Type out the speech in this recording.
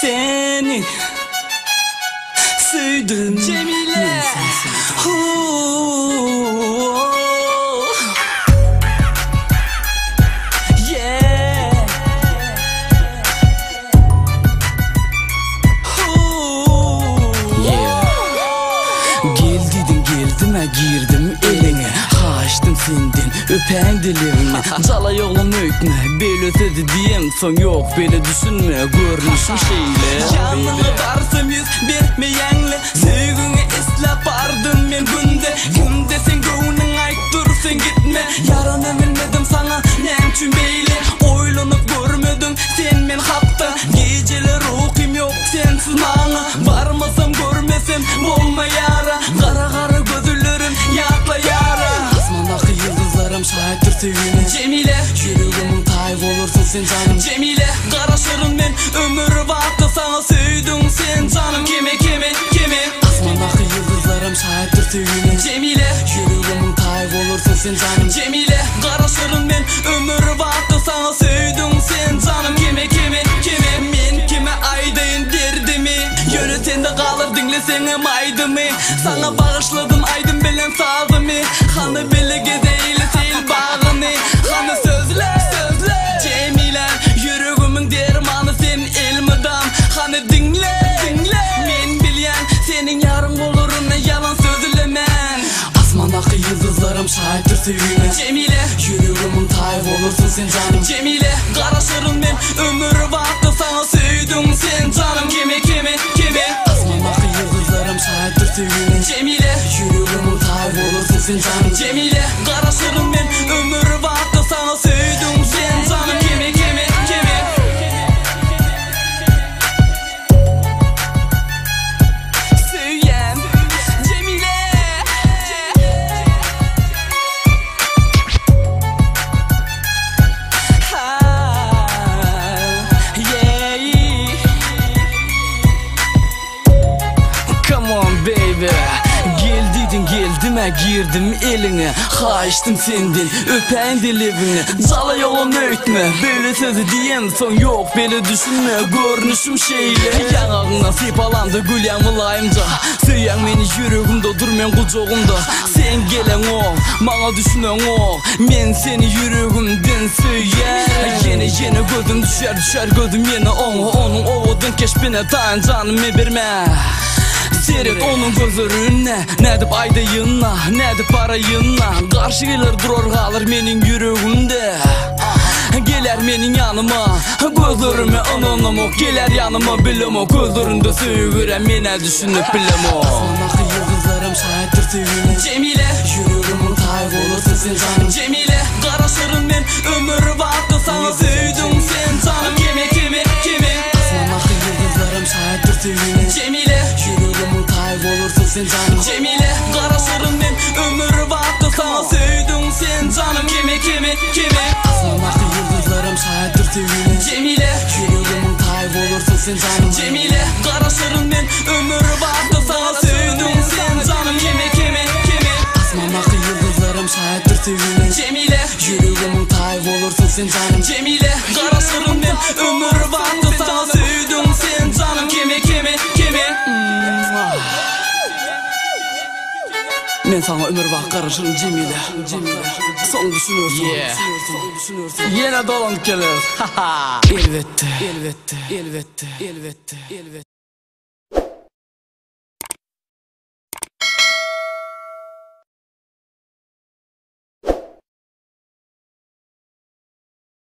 Seni söýdüm Jemile Gel diýdiň geldim-ä girdim eliňe Haýyşdym senden öpäýin dilegiňi Jalaý oglan öýtme beýle sözi diýemsoň ýok beýle düşünme görnüşim şeýle Ýanyňa barsam ýüz bermeýäňle Söýgüňi isläp bardym men günde Kimde seň göwnüň aýt dur sen gitme Ýarana bilmedim saňa näme üçin beýle Oýlanyp görmediň sen men hakda Gijeler ukym ýok sensiz maňa Barmasam görmesem bolmaýara Gara gara gözlerim ýatlaýara Asmandaky ýyldyzlaram şaýatdyr söýgime Jemile Ýüregimiň taýy bolarsyň sen janym Jemile Garaşaryn men ömür baky saňa Söýdüň sen janym keme keme keme Asmandaky ýyldyzlaram şaýatdyr söýgime Jemile Ýüregimiň taýy bolarsyň sen janym Jemile Garaşaryn men ömür baky saňa Söýdüň sen janym keme keme keme Men kime aýdaýyn derdimi Ýöne sende galar diňleseňem aýdymy Saňa bagyşladym aýdym bilen sazymy Hany bile gezeýli seýil bagyny Hany sözle sözle Jemile Ýüregimiň dermany sen elmydam Hany diňle diňle Men bilýän seniň ýaryň bolaryn Ýalan sözlemän Asmandaky ýyldyzlaram şaýatdyr söýgime Jemile Ýüregimiň taýy bolarsyň sen janym Jemile Garaşaryn men ömür baky saňa Söýdüň sen janym keme keme keme Asmandaky ýyldyzlaram şaýatdyr söýgime Jemile Ýüregimiň taýy bolarsyň sen janym Jemile Garaşaryn men ömür baky saňa Söýdüň sen janym keme keme keme Söýýän Jemile Ha yeah Come on baby Gel diýdiň geldim-ä girdim eliňe Haýyşdym senden öpäýin dilegiňi Jalaý oglan öýtme beýle sözi diýemsoň ýok beýle düşünme görnüşim şeýle Ýaňagyňdan sypalamda gülýäň mylaýymja Söýýäň meni ýüregimde dur meň gujagymda Sen geleňok maňa düşüneňok Men seni ýüregimden söýýän Ýene ýene gözüm düşýär düşer gözüm ýene oňa Onuň owadan keşbine taýyn janymy bermä Seret onuň gözlerine nädip aýdaýyn-a nädip baraýyn-a Garşy geler durar galar meniň ýüregimde Geler meniň ýanyma gözlerime ynanamok Geler ýanyma bilemok gözlerinde söýgi görýän men-ä düşünip bilemok Asmandaky ýyldyzlaram şaýatdyr söýgime Jemile Ýüregimiň taýy bolarsyň sen janym Jemile Garaşaryn men ömür baky saňa Söýdüň sen janym keme keme keme Asmandaky ýyldyzlaram şaýatdyr söýgime Jemile Ýüregimiň taýy bolarsyň sen janym Jemile Garaşaryn men ömür baky saňa Söýdüň sen janym keme keme keme Asmandaky ýyldyzlaram şaýatdyr söýgime Jemile Ýüregimiň taýy bolarsyň sen janym Jemile Garaşaryn men ömür baky saňa Söýdüň sen janym keme keme keme Asmandaky ýyldyzlaram şaýatdyr söýgime Jemile Ýüregimiň taýy bolarsyň sen janym Jemile Garaşaryn men ömür baky saňa Söýdüň sen janym keme keme keme Men saňa ömür baky garaşaryn Jemile Soň düşünersiň Ýene dolanyp geleris Elbetde Elbetde Elbetde Elbetde Elbetde.